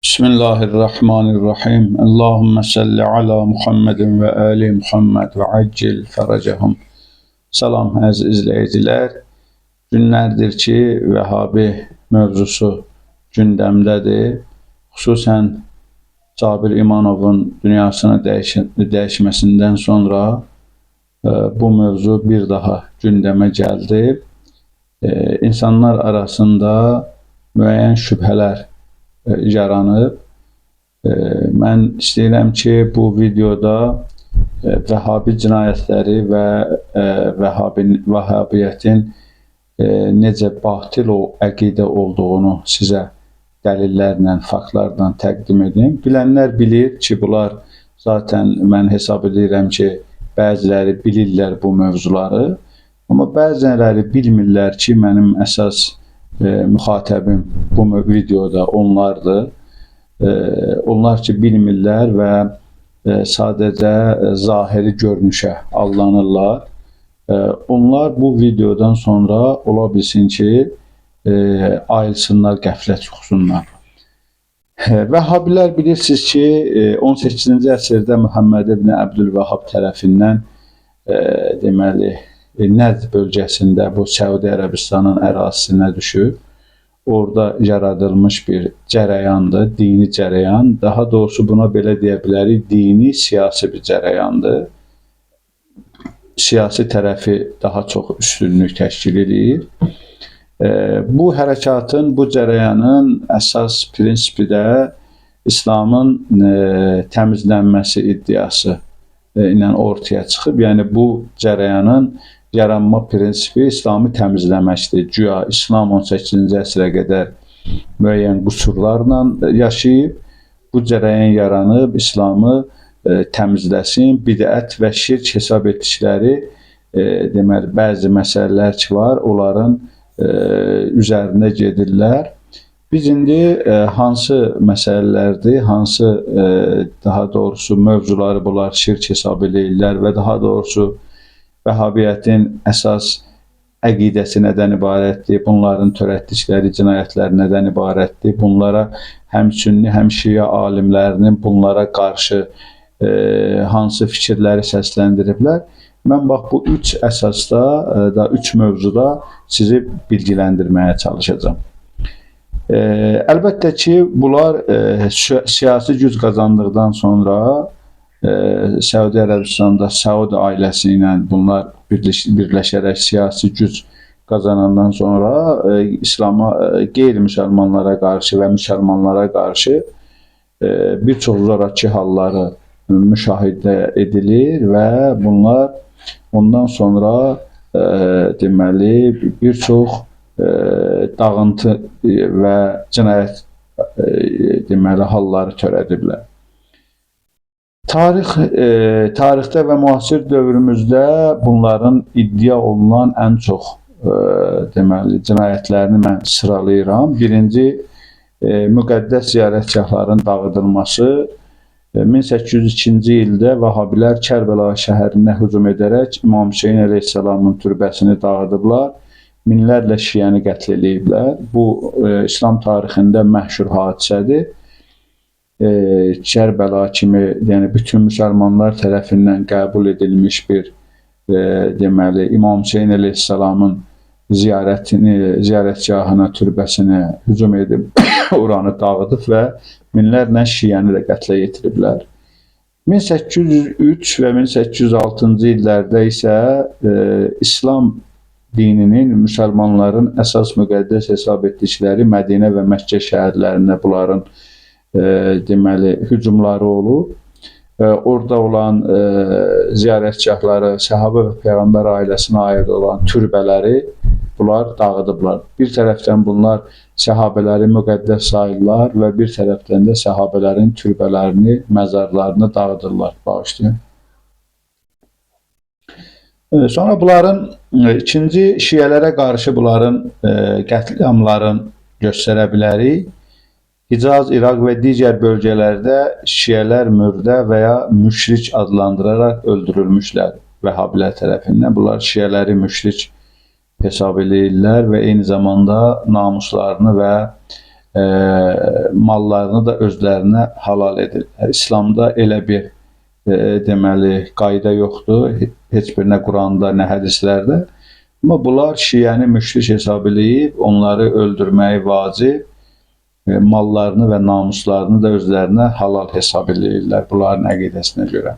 Bismillahirrahmanirrahim. Allahümme salli ala Muhammedin və ali Muhammed və accil fərəcəhum. Salam əziz izləyicilər. Günlərdir ki, Vəhabi mövzusu gündəmdədir. Xüsusən Cabir İmanovun dünyasını dəyişməsindən sonra bu mövzu bir daha gündəmə gəldi. İnsanlar arasında müəyyən şübhələr yaranıb. Mən istəyirəm ki, bu videoda Vəhabi cinayətləri və Vəhabiyyətin necə batil o əqidə olduğunu sizə dəlillərlə, faktlarla təqdim edim. Bilənlər bilir ki, bunlar zaten mən hesab edirəm ki, bəziləri bilirlər bu mövzuları, amma bəziləri bilmirlər ki, mənim əsas müxatəbim bu videoda onlardır. Onlar ki, bilmirlər və sadəcə zahiri görünüşə aldanırlar. Onlar bu videodan sonra ola bilsin ki, ayılsınlar, qəflət yuxusundan. Vəhhabilər bilirsiniz ki, 18-ci əsrdə Muhammed ibn Əbdülvəhhab tərəfindən deməli, Nəcd bölgəsində bu Səudi Ərəbistanın ərazisinə düşüb. Orada yaradılmış bir cərəyandır, dini cərəyan. Daha doğrusu buna belə deyə bilərik, dini siyasi bir cərəyandır. Siyasi tərəfi daha çox üstünlük təşkil edir. Bu hərəkatın, bu cərəyanın əsas prinsipi də İslamın təmizlənməsi iddiası ilə ortaya çıxıb. Yəni bu cərəyanın yaranma prinsipi İslamı təmizləməkdir. Güya İslam 18-ci əsrə qədər müəyyən qüsurlarla yaşayıb, bu cərəyan yaranıb İslamı təmizləsin, bidət və şirk hesab etdikləri deməli, bəzi məsələlər ki var, onların üzərində gedirlər. Biz indi hansı məsələlərdir, hansı daha doğrusu mövzuları bunlar şirk hesab eləyirlər və daha doğrusu Vəhabiyyətin əsas əqidəsi nədən ibarətdir, bunların törətdikləri cinayətlər nədən ibarətdir, bunlara həm sünni, həm şiə alimlərinin bunlara qarşı hansı fikirləri səsləndiriblər. Mən bax bu üç əsasda, da üç mövzuda sizi bilgiləndirməyə çalışacağam. Əlbəttə ki, bunlar siyasi güc qazandıqdan sonra Səudi Ərəbistanda Səud ailəsi ilə bunlar birləşərək siyasi güc qazanandan sonra İslama, qeyri-müsəlmanlara qarşı və müsəlmanlara qarşı bir çox zorakı halları müşahidə edilir və bunlar ondan sonra deməli, bir çox dağıntı və cinayət deməli, halları törədiblər. Tarixdə və müasir dövrümüzdə bunların iddia olunan ən çox deməli, cinayətlərini mən sıralayıram. Birinci, müqəddəs ziyarətgahların dağıdılması. 1802-ci ildə Vəhabilər Kərbəla şəhərinə hücum edərək İmam Hüseyin əleyhissalamın türbəsini dağıdıblar. Minlərlə şiəni qətl eləyiblər. Bu, İslam tarixində məşhur hadisədir. Kərbəla kimi, yəni bütün müsəlmanlar tərəfindən qəbul edilmiş bir deməli, İmam Hüseyin əleyhissalamın ziyarətgahına, türbəsinə hücum edib oranı dağıdıb və minlərlə şiəni də qətlə yetiriblər. 1803 və 1806-cı illərdə isə İslam dininin müsəlmanların əsas müqəddəs hesab etdikləri Mədinə və Məkkə şəhərlərinə bunların deməli, hücumları olub. Orada olan ziyarətgahları, səhabə və peyğəmbər ailəsinə aid olan türbələri bunlar dağıdıblar. Bir tərəfdən bunlar səhabələri müqəddəs sayırlar və bir tərəfdən də səhabələrin türbələrini, məzarlarını dağıdırlar. Bağışlayın. Sonra bunların ikinci şiələrə qarşı bunların qətliamların göstərə bilərik. Hicaz, İraq və digər bölgələrdə şiələr mürdə və ya müşrik adlandıraraq öldürülmüşlər Vəhabilər tərəfindən. Bunlar şiələri müşrik hesab eləyirlər və eyni zamanda namuslarını və mallarını da özlərinə halal edirlər. İslamda elə bir deməli qayda yoxdur, heç bir nə Quranda, nə hədislərdə. Amma bunlar şiəni müşrik hesab eləyib, onları öldürməyi vacib, mallarını və namuslarını da özlərinə halal hesab eləyirlər bunların əqidəsinə görə.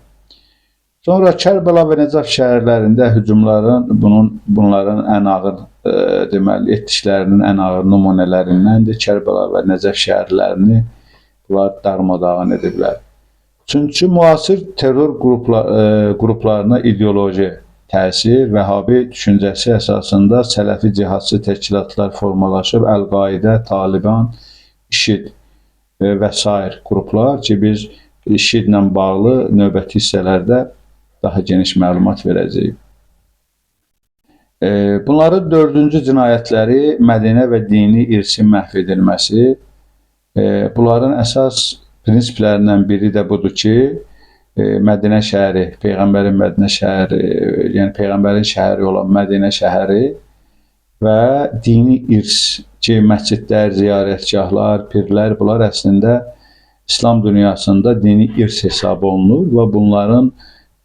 Sonra Kərbəla və Nəcəf şəhərlərində hücumların bunların ən ağır deməli etdiklərinin ən ağır nümunələrindəndir. Kərbəla və Nəcəf şəhərlərini bunlar darmadağın ediblər. Çünki müasir terror qruplarına ideoloji təsir, Vəhabi düşüncəsi əsasında sələfi cihadçı təşkilatlar formalaşıb, Əl-Qaidə, Taliban, IŞİD və sair qruplar ki, biz IŞİD-lə bağlı növbəti hissələrdə daha geniş məlumat verəcəyik. Bunların dördüncü cinayətləri Mədinə və dini irsin məhv edilməsi. Bunların əsas prinsiplərindən biri də budur ki, Mədinə şəhəri, Peyğəmbərin Mədinə şəhəri, yəni Peyğəmbərin şəhəri olan Mədinə şəhəri və dini irs ki, məscidlər, ziyarətgahlar, pirlər, bunlar əslində İslam dünyasında dini irs hesab olunur və bunların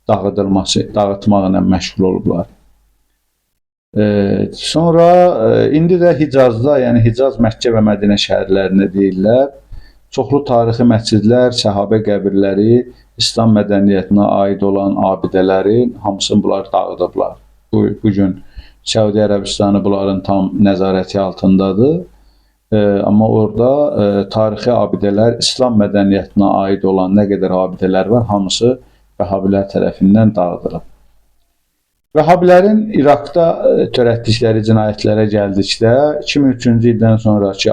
dağıdılması, dağıtmaqla məşğul olublar. Sonra indi də Hicazda, yəni Hicaz, Məkkə və Mədinə şəhərlərində deyirlər, çoxlu tarixi məscidlər, səhabə qəbirləri, İslam mədəniyyətinə aid olan abidələrin hamısını bunlar dağıdıblar. Bu gün Səudiyyə Ərəbistanı bunların tam nəzarəti altındadır. Amma orada tarixi abidələr, İslam mədəniyyətinə aid olan nə qədər abidələr var, hamısı Vəhabilər tərəfindən dağıdılıb. Vəhabilərin İraqda törətdikləri cinayətlərə gəldikdə, 2003-cü ildən sonra ki,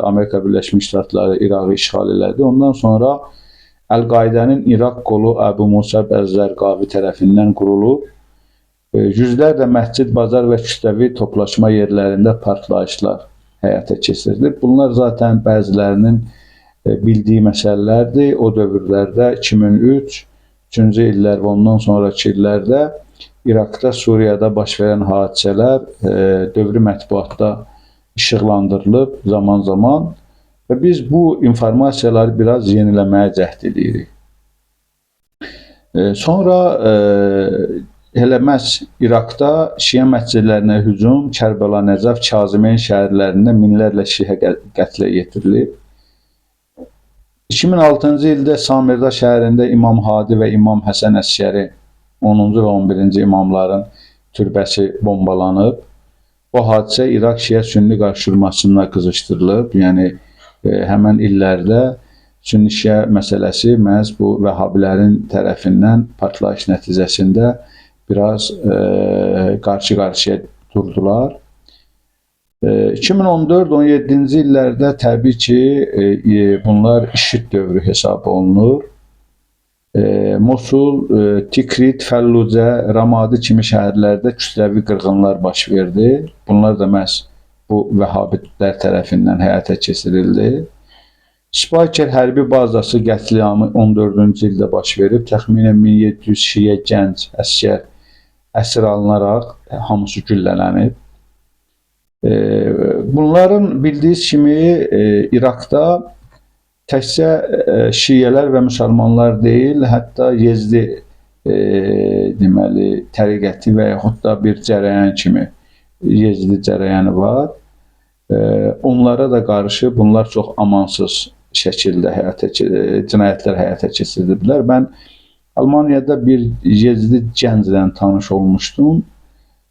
Amerika Birləşmiş Ştatları İraqı işğal elədi. Ondan sonra Əl-Qaidənin İraq qolu Əbu Musab Əz-Zərqavi tərəfindən qurulub. Yüzlərlə məscid, bazar və kütləvi toplaşma yerlərində partlayışlar həyata keçirilib. Bunlar zaten bəzilərinin bildiyi məsələlərdir. O dövrlərdə 2003 üçüncü illər və ondan sonraki illərdə İraqda, Suriyada baş verən hadisələr dövrü mətbuatda işıqlandırılıb zaman-zaman və biz bu informasiyaları biraz yeniləməyə cəhd edirik. Sonra elə məhz İraqda şiə məscidlərinə hücum, Kərbəla, Nəcəf, Kazimeyn şəhərlərində minlərlə şiə qətlə yetirilib. 2006-cı ildə Samirda şəhərində İmam Hadi və İmam Həsən Əsgəri 10-cu və 11-ci imamların türbəsi bombalanıb. Bu hadisə İraq şiə-sünni qarşıdurmasına qızışdırılıb. Yəni həmən illərdə sünni-şiə məsələsi məhz bu Vəhabilərin tərəfindən partlayış nəticəsində biraz qarşı-qarşıya durdular. 2014-17-ci illərdə təbii ki, bunlar IŞİD dövrü hesab olunur. Mosul, Tikrit, Fəllucə, Ramadi kimi şəhərlərdə kütləvi qırğınlar baş verdi. Bunlar da məhz bu Vəhabitlər tərəfindən həyata keçirildi. Spayker hərbi bazası qətliamı 14-cü ildə baş verib. Təxminən 1700 şiə gənc əsgər əsir alınaraq hamısı güllələnib. Bunların bildiyiniz kimi İraqda təkcə şiələr və müsəlmanlar deyil, hətta Yezdi deməli təriqəti və yaxud da bir cərəyan kimi Yezdi cərəyanı var. Onlara da qarşı bunlar çox amansız şəkildə cinayətlər həyata keçirdiblər. Mən Almaniyada bir Yezdi gənclə tanış olmuşdum.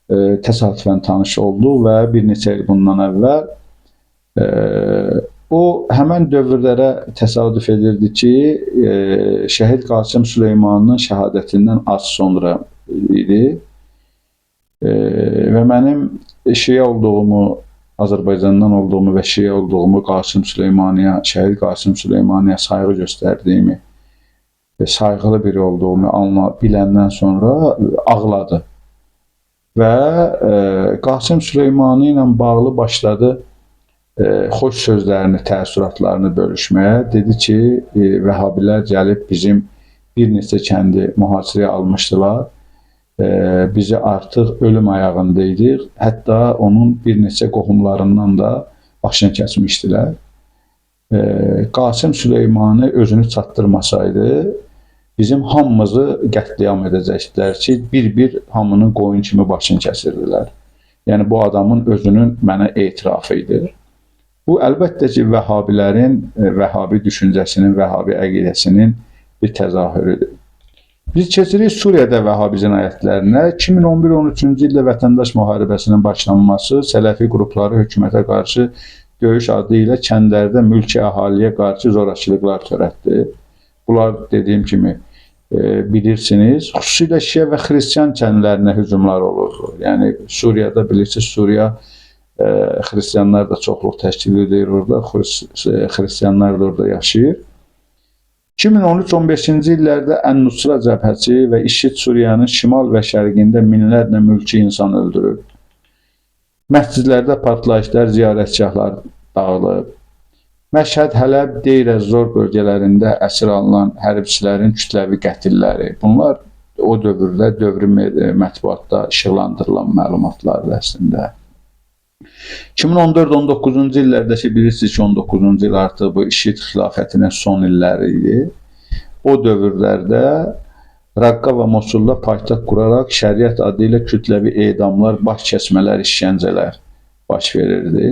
Təsadüfən tanış olduq və bir neçə il bundan əvvəl o həmən dövrlərə təsadüf edirdi ki, Şəhid Qasım Süleymanının şəhadətindən az sonra idi və mənim şiə olduğumu, Azərbaycandan olduğumu və şiə olduğumu Qasım Süleymaniyə, Şəhid Qasım Süleymaniyə sayğı göstərdiyimi, sayğılı biri olduğumu biləndən sonra ağladı. Və Qasım Süleymani ilə bağlı başladı xoş sözlərini, təəssüratlarını bölüşməyə. Dedi ki, Vəhabilər gəlib bizim bir neçə kəndi mühasirəyə almışdılar. Bizi artıq ölüm ayağında idik. Hətta onun bir neçə qohumlarından da başını kəsmişdilər. Qasım Süleymanı özünü çatdırmasaydı, bizim hamımızı qətliam edəcəkdilər ki, bir-bir hamının qoyun kimi başını kəsirdilər. Yəni bu adamın özünün mənə etirafı idi. Bu əlbəttə ki, Vəhabilərin, Vəhabi düşüncəsinin, Vəhabi əqidəsinin bir təzahürüdür. Biz keçirik Suriyədə Vəhabi cinayətlərinə. 2011-13-cü ildə vətəndaş müharibəsinin başlanması, Sələfi qrupları hökumətə qarşı döyüş adı ilə kəndlərdə mülki əhaliyə qarşı zorakılıqlar törətdi. Bunlar dediyim kimi bilirsiniz. Xüsusilə şiə və xristian kəndlərinə hücumlar olurdu. Yəni Suriyada bilirsiniz, Suriya xristianlar da çoxluq təşkil edir orada, xristianlar da orada yaşayır. 2013-15-ci illərdə Ən-Nusra cəbhəsi və IŞİD Suriyanın şimal və şərqində minlərlə mülki insan öldürüb. Məscidlərdə partlayışlar, ziyarətgahlar dağılıb. Məşhəd, Hələb, Deyr-əz-Zor bölgələrində əsir alınan hərbçilərin kütləvi qətilləri. Bunlar o dövrdə dövrü mətbuatda işıqlandırılan məlumatlardır əslində. 2014-19-cu illərdə ki, bilirsiniz ki, 19-cu il artıq bu IŞİD xilafətinin son illəri idi. O dövrlərdə Raqqa və Mosulda paytaxt quraraq şəriət adı ilə kütləvi edamlar, baş kəsmələr, işgəncələr baş verirdi.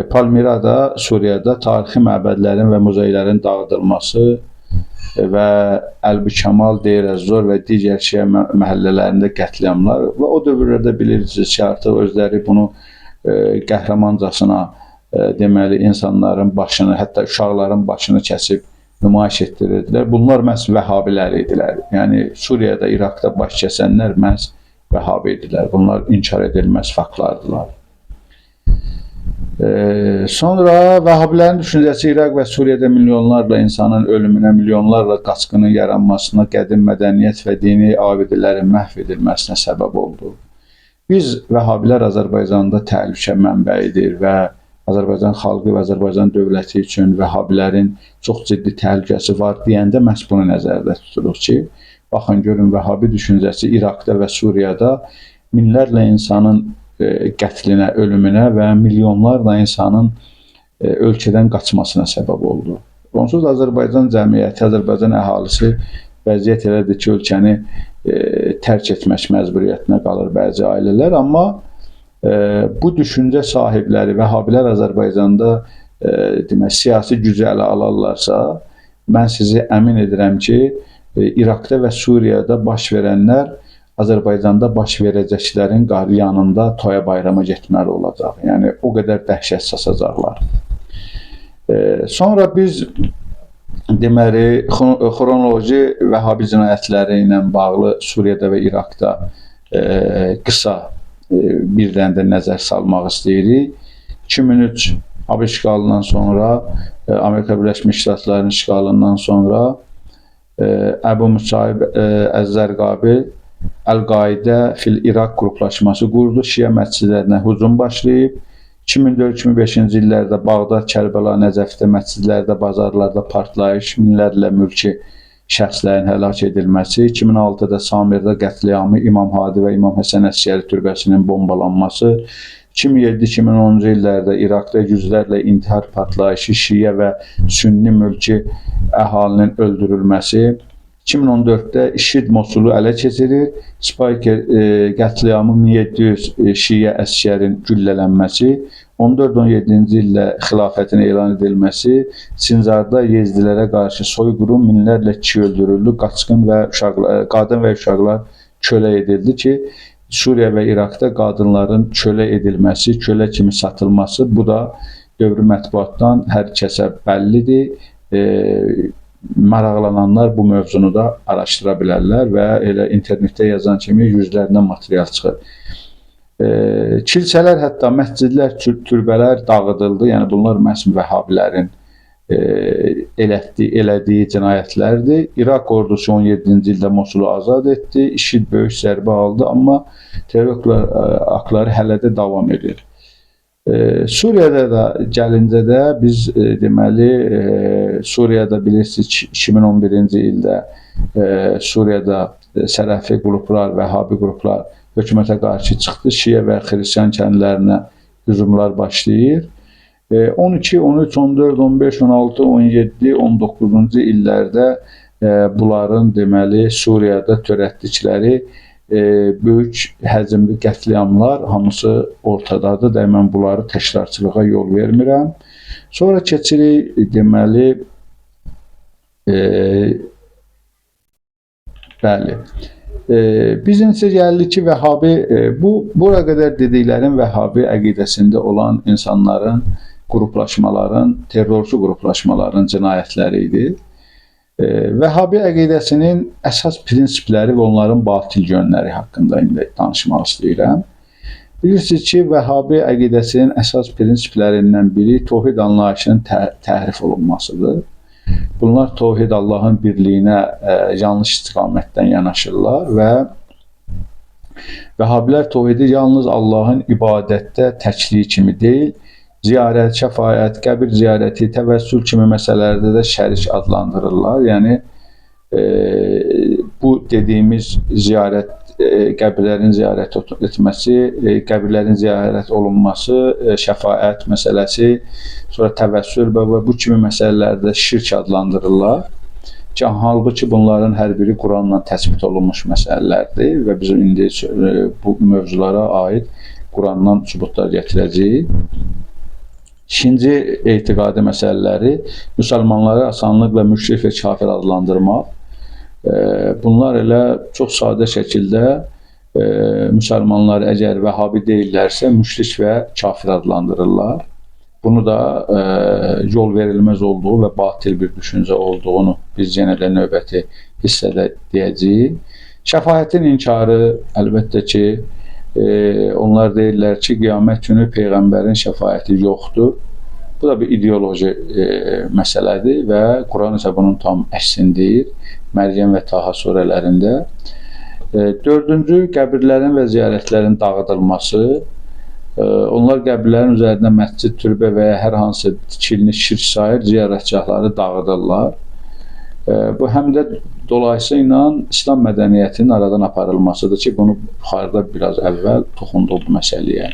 Palmirada, Suriyada tarixi məbədlərin və muzeylərin dağıdılması və Əlbü-Kəmal, Deyr-əz-Zor və digər şiə məhəllələrində qətliamlar və o dövrlərdə bilirsiniz ki, artıq özləri bunu qəhrəmancasına deməli insanların başını, hətta uşaqların başını kəsib nümayiş etdirirdilər. Bunlar məhz Vəhabilər idilər. Yəni Suriyada, İraqda baş kəsənlər məhz Vəhabi idilər. Bunlar inkar edilməz faktlardılar. Sonra Vəhabilərin düşüncəsi İraq və Suriyada milyonlarla insanın ölümünə, milyonlarla qaçqının yaranmasına, qədim mədəniyyət və dini abidələrin məhv edilməsinə səbəb oldu. Biz Vəhabilər Azərbaycanda təhlükə mənbəyidir və Azərbaycan xalqı və Azərbaycan dövləti üçün Vəhabilərin çox ciddi təhlükəsi var deyəndə məhz bunu nəzərdə tuturuq ki, baxın görün Vəhabi düşüncəsi İraqda və Suriyada minlərlə insanın qətlinə, ölümünə və milyonlarla insanın ölkədən qaçmasına səbəb oldu. Onsuz da Azərbaycan cəmiyyəti, Azərbaycan əhalisi vəziyyət elədir ki, ölkəni tərk etmək məcburiyyətinə qalır bəzi ailələr, amma bu düşüncə sahibləri, Vəhabilər Azərbaycanda demək, siyasi gücü ələ alarlarsa, mən sizi əmin edirəm ki, İraqda və Suriyada baş verənlər Azərbaycanda baş verəcəklərin yanında toya bayrama getməli olacaq. Yəni, o qədər dəhşət saçacaqlar. Sonra biz deməli, xronoloji Vəhabi cinayətləri ilə bağlı Suriyada və İraqda qısa bir dənə də nəzər salmaq istəyirik. 2003 AB işğalından sonra, Amerika Birləşmiş Ştatlarının işğalından sonra Əbu Müsaib Əz-Zərqabi Əl-Qaidə fil İraq qruplaşması qurdu. Şiə məscidlərinə hücum başlayıb. 2004-2005-ci illərdə Bağdad, Kərbəla, Nəcəfdə, məscidlərdə, bazarlarda partlayış, minlərlə mülki şəxslərin həlak edilməsi, 2006-da Samirdə qətliamı, İmam Hadi və İmam Həsən Əsgəri türbəsinin bombalanması, 2007-2010-cu illərdə İraqda yüzlərlə intihar partlayışı, şiə və sünni mülki əhalinin öldürülməsi, 2014-də IŞİD Mosulu ələ keçirir, Spayker qətliamı 1700 şiə əsgərin güllələnməsi, 14-17-ci ildə xilafətin elan edilməsi, Sincarda yezdilərə qarşı soyqırım, minlərlə kişi öldürüldü, qaçqın və uşaqlar, qadın və uşaqlar kölə edildi ki, Suriya və İraqda qadınların kölə edilməsi, kölə kimi satılması, bu da dövrü mətbuatdan hər kəsə bəllidir. Maraqlananlar bu mövzunu da araşdıra bilərlər və elə internetdə yazan kimi yüzlərlə material çıxır. Kilsələr, hətta məscidlər, türbələr dağıdıldı. Yəni bunlar məhz Vəhabilərin elədiyi cinayətlərdir. İraq ordusu 17-ci ildə Mosulu azad etdi. IŞİD böyük zərbə aldı, amma terror aktları hələ də davam edir. Suriyada da gəlincə də biz deməli Suriyada bilirsiniz 2011-ci ildə Suriyada Sələfi qruplar, Vəhabi qruplar hökumətə qarşı çıxdı. Şiə və xristian kəndlərinə hücumlar başlayır. 12, 13, 14, 15, 16, 17, 19-cu illərdə bunların deməli Suriyada törətdikləri böyük həcmli qətliamlar hamısı ortadadır. Də mən bunları təkrarçılığa yol vermirəm. Sonra keçirik deməli bəli. Biz isə gəldik ki, Vəhabi bu bura qədər dediklərim Vəhabi əqidəsində olan insanların, qruplaşmaların, terrorçu qruplaşmaların cinayətləri idi. Vəhabi əqidəsinin əsas prinsipləri və onların batil yönləri haqqında indi danışmaq istəyirəm. Bilirsiniz ki, Vəhabi əqidəsinin əsas prinsiplərindən biri təvhid anlayışının təhrif olunmasıdır. Bunlar təvhid Allahın birliyinə yanlış istiqamətdən yanaşırlar və Vəhabilər təvhidi yalnız Allahın ibadətdə təkliyi kimi deyil, ziyarət, şəfaət, qəbir ziyarəti, təvəssül kimi məsələlərdə də şərik adlandırırlar. Yəni bu dediyimiz ziyarət, qəbirlərin ziyarət etməsi, qəbirlərin ziyarət olunması, şəfaət məsələsi, sonra təvəssül və bu kimi məsələlərdə şirk adlandırırlar. Ki, halbuki bunların hər biri Quranla təsbit olunmuş məsələlərdir və biz indi bu mövzulara aid Qurandan sübutlar gətirəcəyik. İkinci etiqadi məsələləri müsəlmanları asanlıqla müşrik və kafir adlandırmaq. Bunlar elə çox sadə şəkildə müsəlmanlar əgər Vəhabi deyillərsə müşrik və kafir adlandırırlar. Bunu da yol verilməz olduğu və batil bir düşüncə olduğunu biz yenə də növbəti hissədə deyəcəyik. Şəfaətin inkarı əlbəttə ki, onlar deyirlər ki, qiyamət günü Peyğəmbərin şəfaəti yoxdur. Bu da bir ideoloji məsələdir və Quran isə bunun tam əksini deyir. Məryəm və Taha surələrində. Dördüncü, qəbirlərin və ziyarətlərin dağıdılması. Onlar qəbirlərin üzərində məscid, türbə və ya hər hansı tikilini şirk sayır, ziyarətgahları dağıdırlar. Bu həm də dolayısıyla İslam mədəniyyətinin aradan aparılmasıdır ki, bunu yuxarıda biraz əvvəl toxunduq bu məsələyə.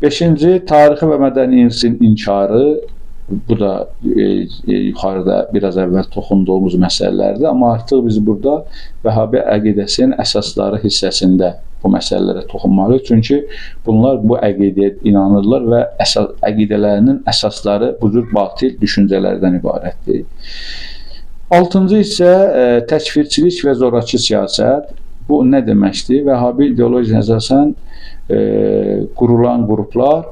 Beşinci, tarixi və mədəni irsin inkarı. Bu da yuxarıda biraz əvvəl toxunduğumuz məsələlərdir. Amma artıq biz burada Vəhabi əqidəsinin əsasları hissəsində bu məsələlərə toxunmalıyıq. Çünki bunlar bu əqidəyə inanırlar və əqidələrinin əsasları bu cür batil düşüncələrdən ibarətdir. Altıncı isə təkfirçilik və zorakı siyasət. Bu nə deməkdir? Vəhabi ideologiyasına əsasən qurulan qruplar,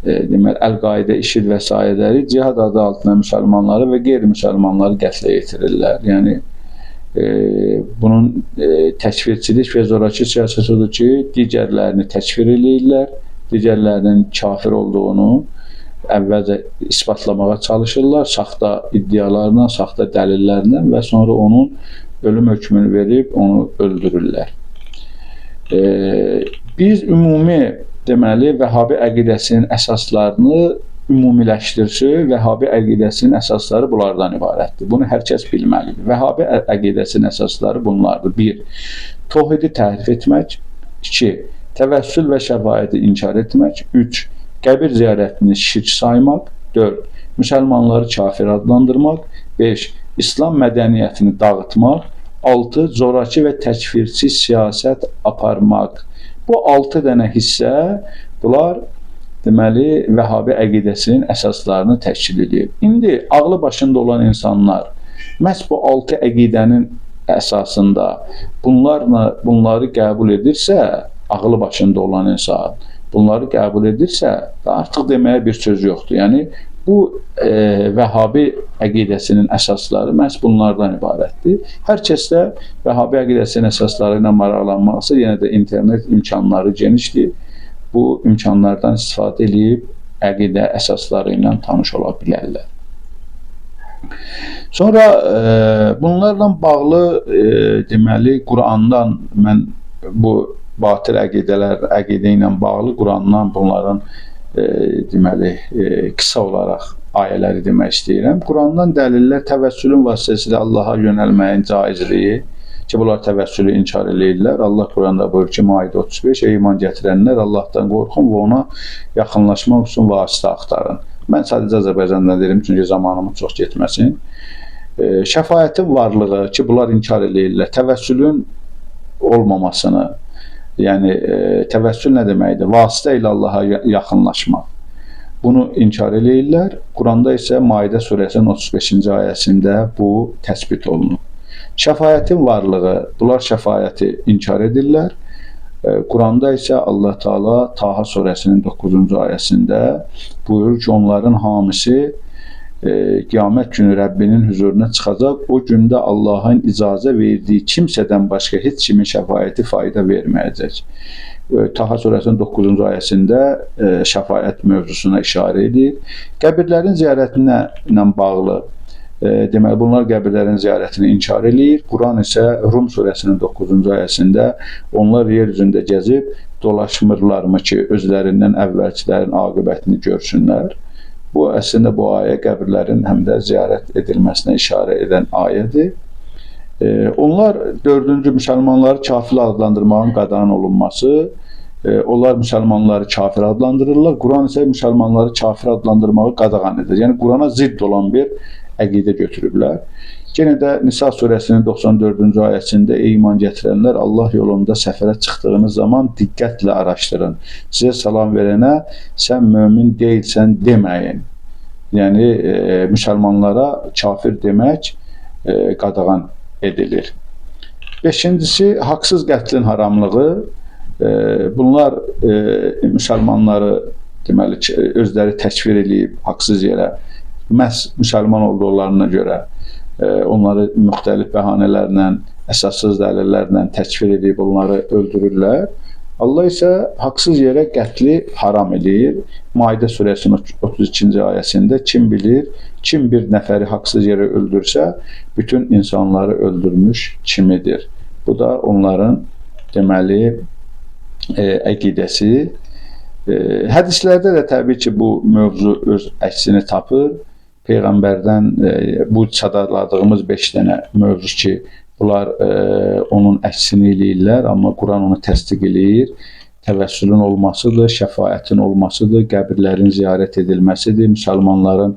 deməli Əl-Qaidə, IŞİD və sairələri cihad adı altında müsəlmanları və qeyri-müsəlmanları qətlə yetirirlər. Yəni bunun təkfirçilik və zorakı siyasət odur ki, digərlərini təkfir eləyirlər, digərlərinin kafir olduğunu əvvəlcə isbatlamağa çalışırlar, saxta iddialarla, saxta dəlillərlə və sonra onun ölüm hökmünü verib onu öldürürlər. Biz ümumi deməli Vəhabi əqidəsinin əsaslarını ümumiləşdirsək, Vəhabi əqidəsinin əsasları bunlardan ibarətdir. Bunu hər kəs bilməlidir. Vəhabi əqidəsinin əsasları bunlardır. 1. Təvhidi təhrif etmək. 2. Təvəssül və şəfaəti inkar etmək. 3. Qəbir ziyarətini şirk saymaq. 4. Müsəlmanları kafir adlandırmaq. 5. İslam mədəniyyətini dağıtmaq. 6. Zoraki və təkfirçi siyasət aparmaq. Bu 6 dənə hissə, bunlar deməli Vəhabi əqidəsinin əsaslarını təşkil edir. İndi ağlı başında olan insanlar məhz bu 6 əqidənin əsasında bunları qəbul edirsə, ağlı başında olan insan bunları qəbul edirsə, artıq deməyə bir söz yoxdur. Yəni bu Vəhabi əqidəsinin əsasları məhz bunlardan ibarətdir. Hər kəs də Vəhabi əqidəsinin əsasları ilə maraqlanmaqsa, yenə də internet imkanları genişdir. Bu imkanlardan istifadə edib əqidə əsasları ilə tanış ola bilərlər. Sonra bunlarla bağlı deməli Qurandan mən bu batil əqidələr, əqidə ilə bağlı Qurandan bunların deməli qısa olaraq ayələri demək istəyirəm. Qurandan dəlillər təvəssülün vasitəsilə Allaha yönəlməyin caizliyi, ki, bunlar təvəssülü inkar eləyirlər. Allah Quranda buyurur ki, Maidə 35, ey iman gətirənlər, Allahdan qorxun və ona yaxınlaşmaq üçün vasitə axtarın. Mən sadəcə Azərbaycandan deyirəm, çünki zamanımız çox getməsin. Şəfaətin varlığı ki, bunlar inkar eləyirlər. Təvəssülün olmamasını, yəni təvəssül nə deməkdir? Vasitə ilə Allaha yaxınlaşmaq. Bunu inkar eləyirlər. Quranda isə Maidə surəsinin 35-ci ayəsində bu təsbit olunur. Şəfaətin varlığı, bunlar şəfaəti inkar edirlər. Quranda isə Allah Teala Taha surəsinin 9-cu ayəsində buyurur ki, onların hamısı qiyamət günü Rəbbinin hüzuruna çıxacaq. O gündə Allahın icazə verdiyi kimsədən başqa heç kimin şəfaəti fayda verməyəcək. Taha surəsinin 9-cu ayəsində şəfaət mövzusuna işarə edir. Qəbirlərin ziyarətinə ilə bağlı, deməli, bunlar qəbirlərin ziyarətini inkar eləyir. Quran isə Rum surəsinin 9-cu ayəsində onlar yer üzündə gəzib dolaşmırlarmı ki, özlərindən əvvəlkilərin aqibətini görsünlər. Bu, əslində bu ayə qəbirlərin həm də ziyarət edilməsinə işarə edən ayədir. Onlar dördüncü, müsəlmanları kafir adlandırmağın qadağan olunması, onlar müsəlmanları kafir adlandırırlar. Quran isə müsəlmanları kafir adlandırmağı qadağan edir. Yəni Qurana zidd olan bir əqidə götürüblər. Yenə də Nisa surəsinin 94-cü ayəsində ey iman gətirənlər, Allah yolunda səfərə çıxdığınız zaman diqqətlə araşdırın. Sizə salam verənə sən mömin deyilsən deməyin. Yəni müsəlmanlara kafir demək qadağan edilir. Beşincisi, haqsız qətlin haramlığı. Bunlar müsəlmanları deməli özləri təkfir eləyib haqsız yerə, məhz müsəlman olduqlarına görə onları müxtəlif bəhanələrlə, əsassız dəlillərlə təkfir edib onları öldürürlər. Allah isə haqsız yerə qətli haram eləyir. Maidə surəsinin 32-ci ayəsində kim bilir, kim bir nəfəri haqsız yerə öldürsə, bütün insanları öldürmüş kimidir. Bu da onların deməli əqidəsi. Hədislərdə də təbii ki, bu mövzu öz əksini tapır. Peyğəmbərdən bu sadaladığımız 5 dənə mövzu ki, bunlar onun əksini eləyirlər, amma Quran onu təsdiq eləyir. Təvəssülün olmasıdır, şəfaətin olmasıdır, qəbirlərin ziyarət edilməsidir, müsəlmanların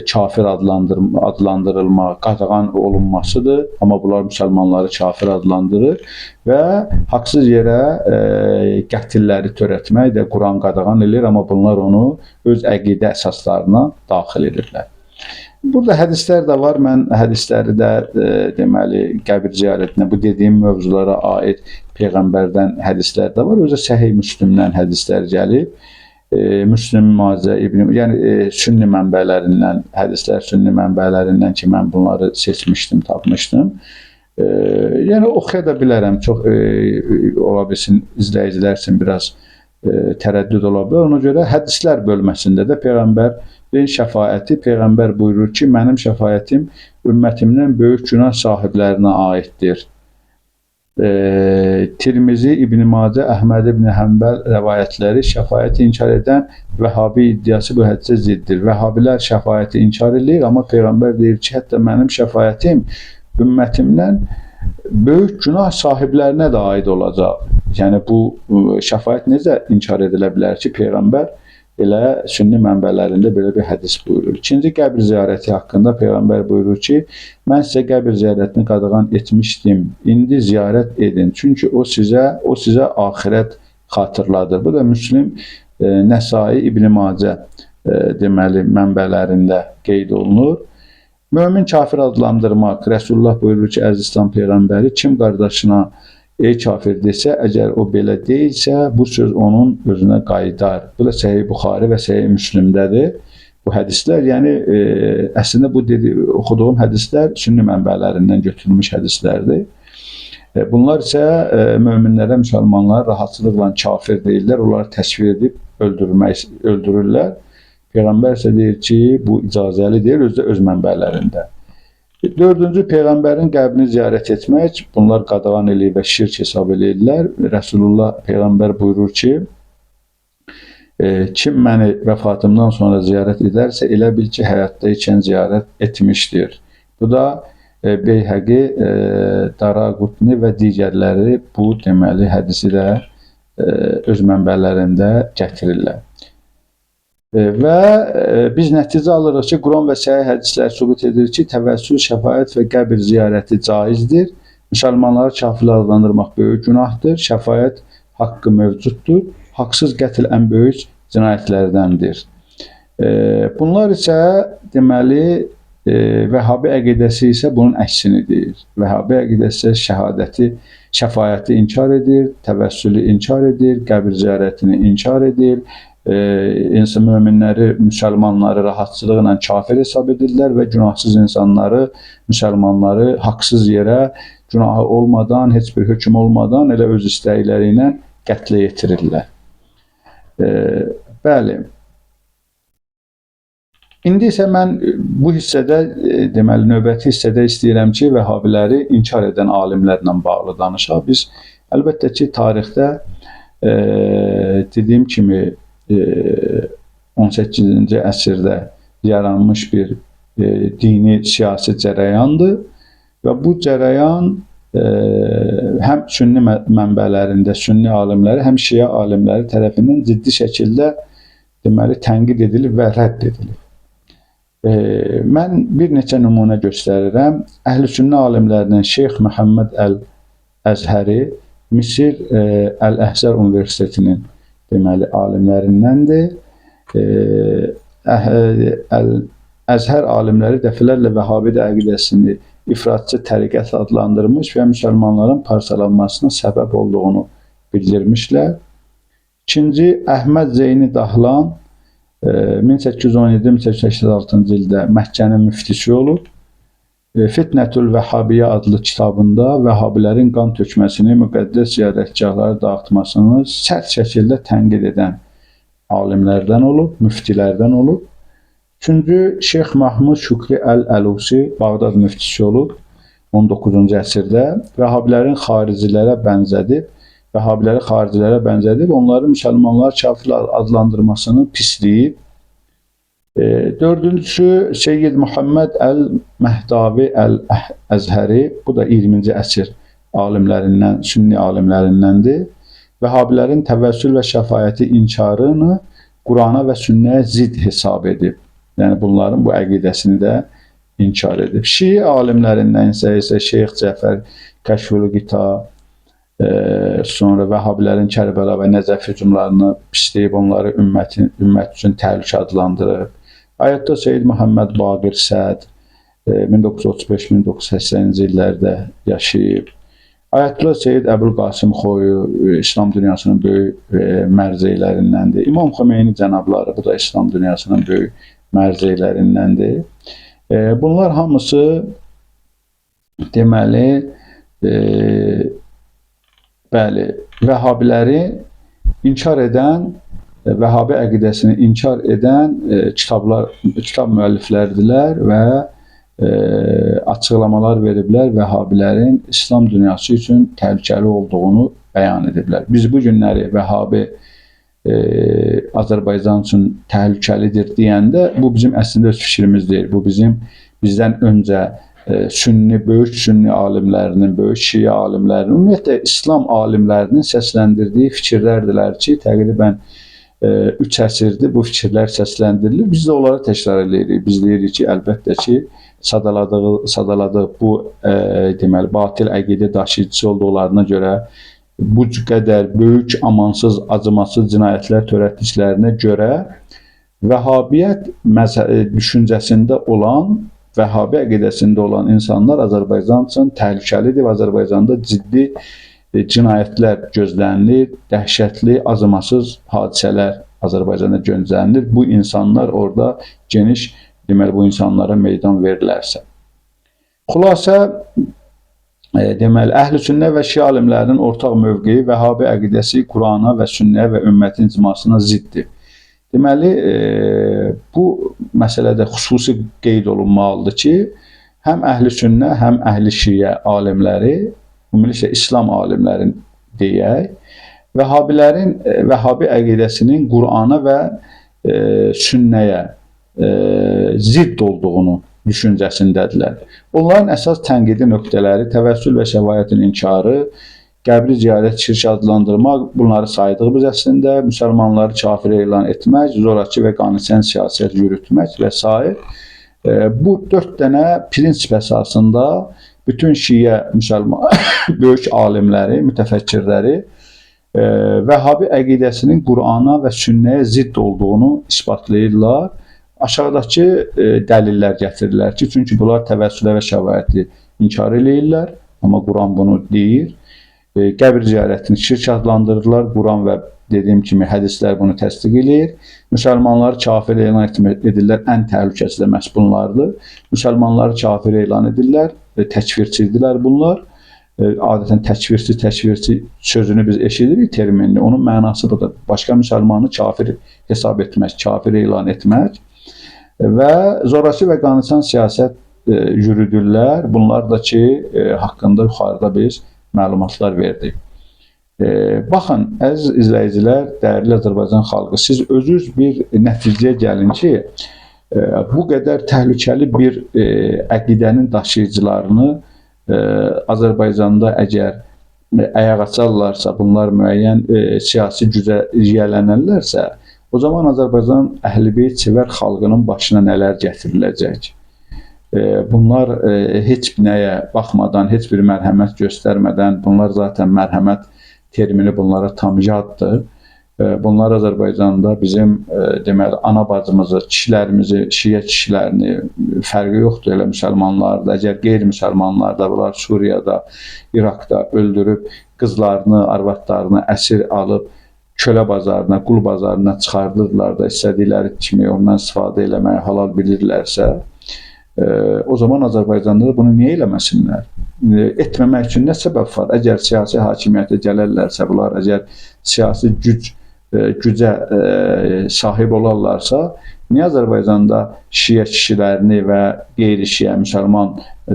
kafir adlandırılma, qadağan olunmasıdır. Amma bunlar müsəlmanları kafir adlandırır və haqsız yerə qətilləri törətmək də Quran qadağan eləyir, amma bunlar onu öz əqidə əsaslarına daxil edirlər. Burada hədislər də var. Mən hədisləri də deməli qəbir ziyarətinə, bu dediyim mövzulara aid peyğəmbərdən hədislər də var. Özü Səhih Müslimdən hədislər gəlib. Müslim, Macə, İbn, yəni sünni mənbələrindən, hədislər sünni mənbələrindən ki, mən bunları seçmişdim, tapmışdım. Yəni oxuya da bilərəm. Çox ola bilsin izləyicilər üçün biraz tərəddüd ola bilər. Ona görə hədislər bölməsində də peyğəmbərin şəfaəti, peyğəmbər buyurur ki, mənim şəfaətim ümmətimdən böyük günah sahiblərinə aiddir. Tirmizi, İbn Macə, Əhməd ibn Həmbəl rəvayətləri şəfaəti inkar edən Vəhabi iddiası bu hədisə ziddir. Vəhabilər şəfaəti inkar edir, amma peyğəmbər deyir ki, hətta mənim şəfaətim ümmətimdən böyük günah sahiblərinə də aid olacaq. Yəni bu şəfaət necə inkar edilə bilər ki, peyğəmbər elə sünni mənbələrində belə bir hədis buyurur. İkinci, qəbir ziyarəti haqqında peyğəmbər buyurur ki, mən sizə qəbir ziyarətini qadağan etmişdim. İndi ziyarət edin. Çünki o sizə axirət xatırladır. Bu da Müslim, Nəsai, İbn Macə deməli mənbələrində qeyd olunur. Mömin kafir adlandırmaq. Rəsulullah buyurur ki, əziz İslam peyğəmbəri, kim qardaşına ey kafir desə, əgər o belə deyilsə, bu söz onun özünə qayıdar. Bu da Səhih Buxari və Səhih Müslimdədir. Bu hədislər, yəni əslində bu oxuduğum hədislər sünni mənbələrindən götürülmüş hədislərdir. Bunlar isə möminlərə, müsəlmanlara rahatçılıqla kafir deyirlər, onları təsvir edib öldürürlər. Peyğəmbər isə deyir ki, bu icazəli deyil, özü də öz mənbələrində. Dördüncü, peyğəmbərin qəbrini ziyarət etmək. Bunlar qadağan eləyir və şirk hesab eləyirlər. Rəsulullah peyğəmbər buyurur ki, kim məni vəfatımdan sonra ziyarət edərsə, elə bil ki, həyatda ikən ziyarət etmişdir. Bu da Beyhəqi, Daraqutni və digərləri bu deməli hədisi də öz mənbələrində gətirirlər. Və biz nəticə alırıq ki, Quran və səhih hədislər sübut edir ki, təvəssül, şəfaət və qəbir ziyarəti caizdir. Müsəlmanları kafir adlandırmaq böyük günahdır. Şəfaət haqqı mövcuddur. Haqsız qətl ən böyük cinayətlərdəndir. Bunlar isə deməli Vəhabi əqidəsi isə bunun əksini deyir. Vəhabi əqidəsi şəhadəti, şəfaəti inkar edir, təvəssülü inkar edir, qəbir ziyarətini inkar edir. İnsan möminləri, müsəlmanları rahatçılıqla kafir hesab edirlər və günahsız insanları, müsəlmanları haqsız yerə, günahı olmadan, heç bir hökm olmadan elə öz istəkləri ilə qətlə yetirirlər. Bəli. İndi isə mən bu hissədə, deməli növbəti hissədə istəyirəm ki, Vəhabiləri inkar edən alimlərlə bağlı danışaq. Biz əlbəttə ki, tarixdə dediyim kimi 18-ci əsrdə yaranmış bir dini siyasi cərəyandır və bu cərəyan həm sünni mənbələrində sünni alimləri, həm şiə alimləri tərəfindən ciddi şəkildə deməli tənqid edilib və rədd edilib. Mən bir neçə nümunə göstərirəm. Əhl-i sünnə alimlərindən Şeyx Məhəmməd Əl-Əzhəri Misir Əl-Əhzər Universitetinin deməli alimlərindəndir. Əl-Əzhər alimləri dəfələrlə Vəhabi əqidəsini ifratçı təriqət adlandırmış və müsəlmanların parçalanmasına səbəb olduğunu bildirmişlər. İkinci, Əhməd Zeyni Dahlan 1817-1886-cı ildə Məkkənin müftisi olub. Fitnətül Vəhabiyyə adlı kitabında Vəhabilərin qan tökməsini, müqəddəs ziyarətgahları dağıtmasını sərt şəkildə tənqid edən alimlərdən olub, müftilərdən olub. Üçüncü, Şeyx Mahmud Şükri Əl-Əlusi Bağdad müftisi olub 19-cu əsrdə. Vəhabilərin xaricilərə bənzədib, Vəhabiləri xaricilərə bənzədib, onları müsəlmanlar kafir adlandırmasını pisləyib. Dördüncüsü, Seyyid Muhammed Əl-Məhdavi Əl-Əzhəri, bu da 20-ci əsr alimlərindən, sünni alimlərindəndir. Vəhabilərin təvəssül və şəfaəti inkarını Qurana və sünnəyə zid hesab edib. Yəni bunların bu əqidəsini də inkar edib. Şii alimlərindən isə Şeyx Cəfər Kəşfül Qita, sonra Vəhabilərin Kərbəla və Nəcəf hücumlarını pisləyib, onları ümmət üçün təhlükə adlandırıb. Ayətullah Seyyid Məhəmməd Baqir Səd 1935-1980-ci illərdə yaşayıb. Ayətullah Seyyid Əbülqasım Xoyu İslam dünyasının böyük mərzeylərindəndir. İmam Xomeyni cənabları, bu da İslam dünyasının böyük mərzeylərindəndir. Bunlar hamısı deməli bəli, Vəhabiləri inkar edən, Vəhabi əqidəsini inkar edən kitab müəllifləridirlər və açıqlamalar veriblər, Vəhabilərin İslam dünyası üçün təhlükəli olduğunu bəyan ediblər. Biz bu günləri Vəhabi Azərbaycan üçün təhlükəlidir deyəndə, bu bizim əslində öz fikrimiz deyil. Bu bizim bizdən öncə sünni, böyük sünni alimlərinin, böyük şiə alimlərinin, ümumiyyətlə İslam alimlərinin səsləndirdiyi fikirlərdirlər ki, təqribən 3 əsrdir bu fikirlər səsləndirilir. Biz də onları təkrar eləyirik. Biz deyirik ki, əlbəttə ki, sadaladığı bu deməli batil əqidə daşıyıcısı olduqlarına görə, bu qədər böyük, amansız, acımasız cinayətlər törətdiklərinə görə Vəhabiyyət düşüncəsində olan, Vəhabi əqidəsində olan insanlar Azərbaycan üçün təhlükəlidir və Azərbaycanda ciddi cinayətlər gözlənilir, dəhşətli, acımasız hadisələr Azərbaycanda gözlənilir. Bu insanlar orada geniş, deməli, bu insanlara meydan verilərsə. Xülasə, deməli, Əhl-i Sünnə və Şia alimlərinin ortaq mövqeyi Vəhabi əqidəsi Qurana və sünnəyə və ümmətin icmasına ziddir. Deməli, bu məsələdə xüsusi qeyd olunmalıdır ki, həm Əhl-i Sünnə, həm Əhl-i Şiə alimləri, ümumiyyətlə İslam alimlərin deyək, Vəhabilərin, Vəhabi əqidəsinin Qurana və sünnəyə zidd olduğunu düşüncəsindədirlər. Onların əsas tənqidi nöqtələri təvəssül və şəfaətin inkarı, qəbri ziyarət şirk adlandırmaq, bunları saydıq biz əslində, müsəlmanları kafir elan etmək, zorakı və qanunsən siyasət yürütmək və s. Bu 4 dənə prinsip əsasında bütün şiə müsəlman böyük alimləri, mütəfəkkirləri Vəhabi əqidəsinin Qurana və sünnəyə zidd olduğunu isbatlayırlar. Aşağıdakı dəlillər gətirirlər ki, çünki bunlar təvəssülə və şəfaəti inkar eləyirlər, amma Quran bunu deyir. Qəbir ziyarətini şirk adlandırırlar. Quran və dediyim kimi hədislər bunu təsdiq eləyir. Müsəlmanları kafir elan edirlər. Ən təhlükəsi də məhz bunlardır. Müsəlmanları kafir elan edirlər. Təkfirçidirlər bunlar. Adətən təkfirçi sözünü biz eşidirik terminini. Onun mənası budur. Başqa müsəlmanı kafir hesab etmək, kafir elan etmək və zorakı və qanunsan siyasət yürüdürlər. Bunlar da ki, haqqında yuxarıda biz məlumatlar verdik. Baxın, əziz izləyicilər, dəyərli Azərbaycan xalqı, siz özünüz bir nəticəyə gəlin ki, bu qədər təhlükəli bir əqidənin daşıyıcılarını Azərbaycanda əgər ayaq açarlarsa, bunlar müəyyən siyasi gücə yiyələnərlərsə, o zaman Azərbaycan Əhl-i-Beyt sevər xalqının başına nələr gətiriləcək? Bunlar heç nəyə baxmadan, heç bir mərhəmət göstərmədən, bunlar zaten mərhəmət termini bunlara tam yaddır. Bunlar Azərbaycanda bizim deməli ana bacımızı, kişilərimizi, şiə kişilərini fərqi yoxdur elə müsəlmanlar da, əgər qeyri-müsəlmanlar da bunlar Suriyada, İraqda öldürüb qızlarını, arvadlarını əsir alıb kölə bazarına, qul bazarına çıxardırlar da istədikləri kimi ondan istifadə eləməyi halal bilirlərsə, o zaman Azərbaycanda da bunu niyə eləməsinlər? Etməmək üçün nə səbəb var? Əgər siyasi hakimiyyətə gələrlərsə, bunlar əgər siyasi gücə sahib olarlarsa, niyə Azərbaycanda şiə kişilərini və qeyri-şiə müsəlman,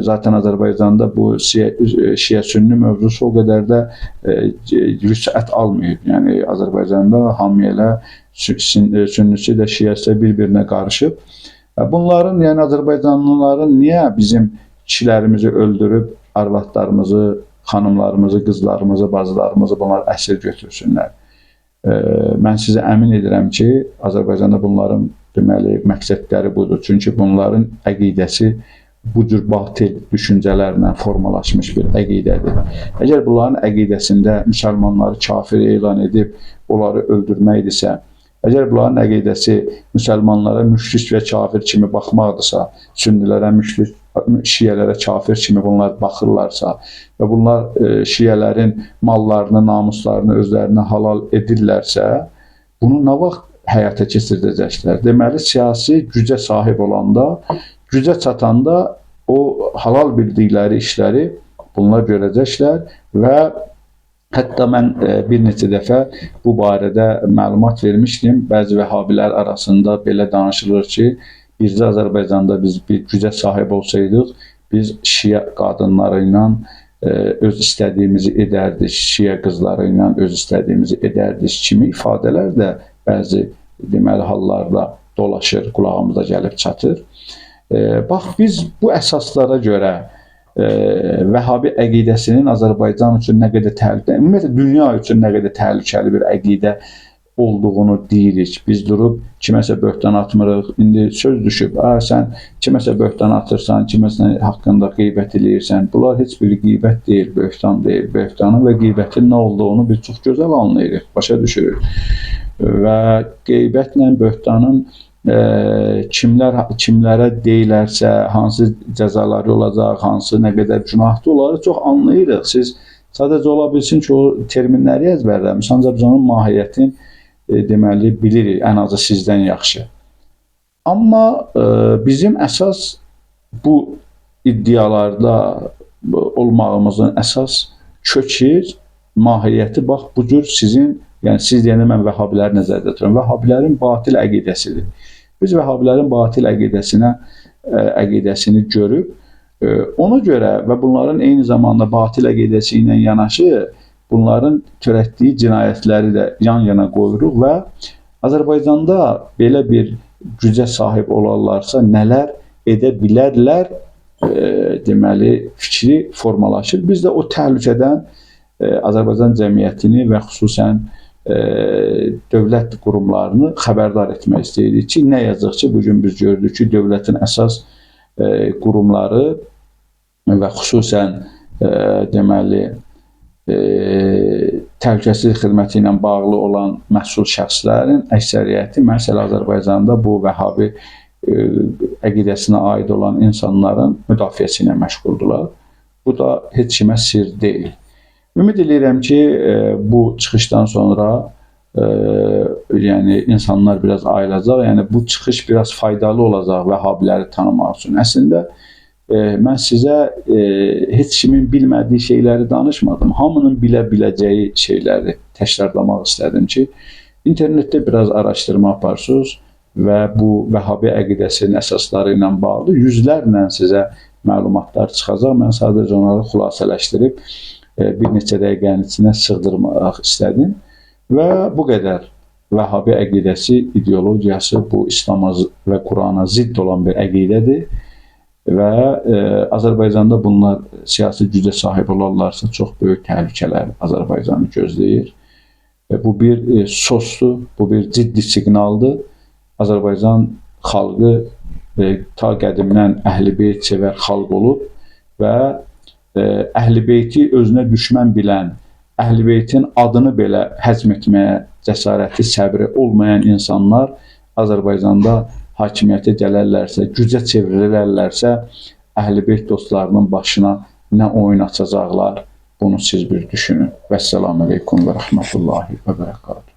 zaten Azərbaycanda bu şiə sünni mövzusu o qədər də vüsət almayıb. Yəni Azərbaycanda hamı elə sünnisi də şiəsi də bir-birinə qarışıb. Bunların, yəni Azərbaycanlıların niyə bizim kişilərimizi öldürüb, arvadlarımızı, xanımlarımızı, qızlarımızı, bacılarımızı bunlar əsir götürsünlər? Mən sizə əmin edirəm ki, Azərbaycanda bunların deməli məqsədləri budur. Çünki bunların əqidəsi bu cür batil düşüncələrlə formalaşmış bir əqidədir. Əgər bunların əqidəsində müsəlmanları kafir elan edib onları öldürməkdirsə, əgər bunların əqidəsi müsəlmanlara müşrik və kafir kimi baxmaqdırsa, sünnilərə müşrik, şiələrə kafir kimi bunlar baxırlarsa və bunlar şiələrin mallarını, namuslarını özlərinə halal edirlərsə, bunu nə vaxt həyata keçirdəcəklər? Deməli, siyasi gücə sahib olanda, gücə çatanda o halal bildikləri işləri bunlar görəcəklər və hətta mən bir neçə dəfə bu barədə məlumat vermişdim. Bəzi vəhabilər arasında belə danışılır ki, bircə Azərbaycanda biz bir gücə sahib olsaydıq, biz şiə qadınları ilə öz istədiyimizi edərdik, şiə qızları ilə öz istədiyimizi edərdik kimi ifadələr də bəzi deməli hallarda dolaşır, qulağımıza gəlib çatır. Bax, biz bu əsaslara görə Vəhabi əqidəsinin Azərbaycan üçün nə qədər təhlükəli, ümumiyyətlə dünya üçün nə qədər təhlükəli bir əqidə olduğunu deyirik. Biz durub kiməsə böhtan atmırıq. İndi söz düşüb, sən kiməsə böhtan atırsan, kiməsə haqqında qeybət eləyirsən. Bunlar heç bir qeybət deyil, böhtan deyil. Böhtanın və qeybətin nə olduğunu biz çox gözəl anlayırıq, başa düşürük. Və qeybətlə böhtanın kimlərə deyilərsə, hansı cəzaları olacaq, hansı nə qədər günahdır, onları çox anlayırıq. Siz sadəcə ola bilsin ki, o terminləri əzbərləmişsiniz, ancaq biz onun mahiyyətini deməli bilirik, ən azı sizdən yaxşı. Amma bizim əsas bu iddialarda olmağımızın əsas kökü, mahiyyəti bax bu cür sizin, yəni siz deyəndə mən vəhabiləri nəzərdə tuturam. Vəhabilərin batil əqidəsidir. Biz vəhabilərin batil əqidəsini görüb, ona görə və bunların eyni zamanda batil əqidəsi ilə yanaşı bunların törətdiyi cinayətləri də yan-yana qoyuruq və Azərbaycanda belə bir gücə sahib olarlarsa nələr edə bilərlər, deməli, fikri formalaşır. Biz də o təhlükədən Azərbaycan cəmiyyətini və xüsusən dövlət qurumlarını xəbərdar etmək istəyirik ki, nə yazıq ki, bugün biz gördük ki, dövlətin əsas qurumları və xüsusən deməli, təhlükəsizlik xidməti ilə bağlı olan məsul şəxslərin əksəriyyəti, məsələ Azərbaycanda bu Vəhabi əqidəsinə aid olan insanların müdafiəsi ilə məşğuldurlar. Bu da heç kimə sir deyil. Ümid eləyirəm ki, bu çıxışdan sonra yəni insanlar biraz ayılacaq. Yəni bu çıxış biraz faydalı olacaq Vəhabiləri tanımaq üçün. Əslində mən sizə heç kimin bilmədiyi şeyləri danışmadım. Hamının bilə biləcəyi şeyləri təkrarlamaq istədim ki, internetdə biraz araşdırma aparsınız və bu Vəhabi əqidəsinin əsasları ilə bağlı yüzlərlə sizə məlumatlar çıxacaq. Mən sadəcə onları xülasələşdirib bir neçə dəqiqənin içinə sığdırmaq istədim və bu qədər. Vəhabi əqidəsi, ideologiyası bu İslama və Qurana zidd olan bir əqidədir. Və Azərbaycanda bunlar siyasi gücə sahib olarlarsa çox böyük təhlükələr Azərbaycanı gözləyir. Bu bir sosdur, bu bir ciddi siqnaldır. Azərbaycan xalqı ta qədimdən Əhl-i Beyt sevər xalq olub və Əhl-i Beyti özünə düşmən bilən, Əhl-i Beytin adını belə həzm etməyə cəsarəti, səbri olmayan insanlar Azərbaycanda hakimiyyətə gələrlərsə, gücə çevrilərlərsə, Əhl-i Beyt dostlarının başına nə oyun açacaqlar, bunu siz bir düşünün. Vəssalamu aleykum və rəhmətullahi və bərəkatuhu.